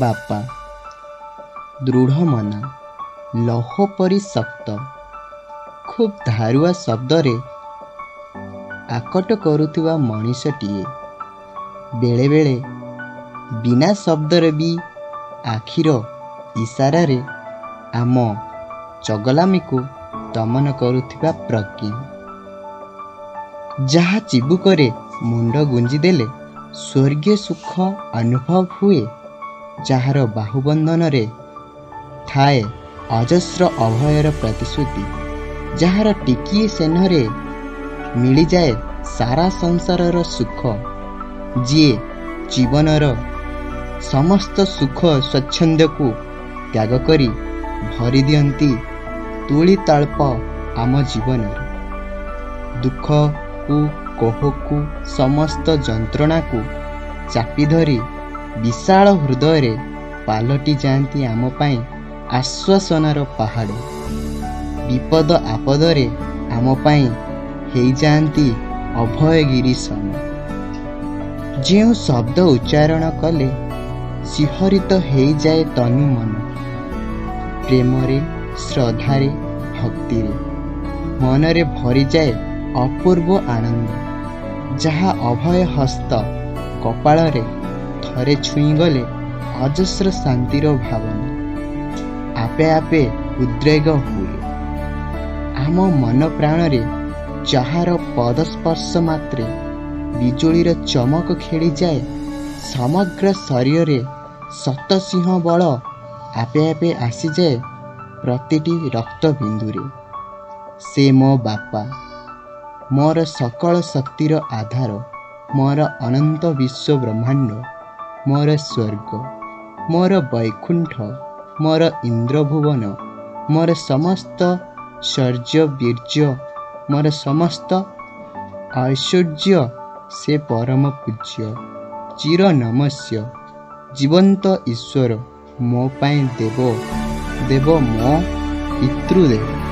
ବାପା ଦୃଢ଼ମନା, ଲୌହ ପରି ଶକ୍ତ, ଖୁବ୍ ଧାରୁଆ ଶବ୍ଦରେ ଆକଟ କରୁଥିବା ମଣିଷଟିଏ। ବେଳେବେଳେ ବିନା ଶବ୍ଦରେ ବି ଆଖିର ଇସାରାରେ ଆମ ଚଗଲାମିକୁ ଦମନ କରୁଥିବା ପ୍ରଜ୍ଞା। ଯାହା ଚିବୁକରେ ମୁଣ୍ଡ ଗୁଞ୍ଜିଦେଲେ ସ୍ୱର୍ଗୀୟ ସୁଖ ଅନୁଭବ ହୁଏ, ଯାହାର ବାହୁବନ୍ଧନରେ ଥାଏ ଅଜସ୍ର ଅଭୟର ପ୍ରତିଶ୍ରୁତି, ଯାହାର ଟିକିଏ ସ୍ନେହରେ ମିଳିଯାଏ ସାରା ସଂସାରର ସୁଖ, ଯିଏ ଜୀବନର ସମସ୍ତ ସୁଖ ସ୍ୱାଚ୍ଛନ୍ଦ୍ୟକୁ ତ୍ୟାଗ କରି ଭରି ଦିଅନ୍ତି ତୂଳିତଳ୍ପ ଆମ ଜୀବନରେ, ଦୁଃଖକୁ, କୋହକୁ, ସମସ୍ତ ଯନ୍ତ୍ରଣାକୁ ଚାପି ଧରି ବିଶାଳ ହୃଦୟରେ ପାଲଟି ଯାଆନ୍ତି ଆମ ପାଇଁ ଆଶ୍ୱାସନାର ପାହାଡ଼, ବିପଦ ଆପଦରେ ଆମ ପାଇଁ ହେଇଯାଆନ୍ତି ଅଭୟଗିରି ସମ। ଯେଉଁ ଶବ୍ଦ ଉଚ୍ଚାରଣ କଲେ ଶିହରିତ ହେଇଯାଏ ତନୁ ମନ, ପ୍ରେମରେ, ଶ୍ରଦ୍ଧାରେ, ଭକ୍ତିରେ ମନରେ ଭରିଯାଏ ଅପୂର୍ବ ଆନନ୍ଦ, ଯାହା ଅଭୟ ହସ୍ତ କପାଳରେ ଥରେ ଛୁଇଁଗଲେ ଅଜସ୍ର ଶାନ୍ତିର ଭାବନା ଆପେ ଆପେ ଉଦ୍ରେକ ହୁଏ ଆମ ମନ ପ୍ରାଣରେ, ଯାହାର ପଦସ୍ପର୍ଶ ମାତ୍ରେ ବିଜୁଳିର ଚମକ ଖେଳିଯାଏ ସମଗ୍ର ଶରୀରରେ, ଶତସିଂହ ବଳ ଆପେ ଆପେ ଆସିଯାଏ ପ୍ରତିଟି ରକ୍ତବିନ୍ଦୁରେ, ସେ ମୋ ବାପା, ମୋର ସକଳ ଶକ୍ତିର ଆଧାର, ମୋର ଅନନ୍ତ ବିଶ୍ୱ ବ୍ରହ୍ମାଣ୍ଡ, ମୋର ସ୍ୱର୍ଗ, ମୋର ବୈକୁଣ୍ଠ, ମୋର ଇନ୍ଦ୍ରଭୁବନ, ମୋର ସମସ୍ତ ଶୌର୍ଯ୍ୟ ବୀର୍ଯ୍ୟ, ମୋର ସମସ୍ତ ଐଶ୍ୱର୍ଯ୍ୟ, ସେ ପରମ ପୂଜ୍ୟ, ଚିର ନମସ୍ୟ, ଜୀବନ୍ତ ଈଶ୍ୱର, ମୋ ପାଇଁ ଦେବ ଦେବ, ମୋ ପିତୃଦେବ।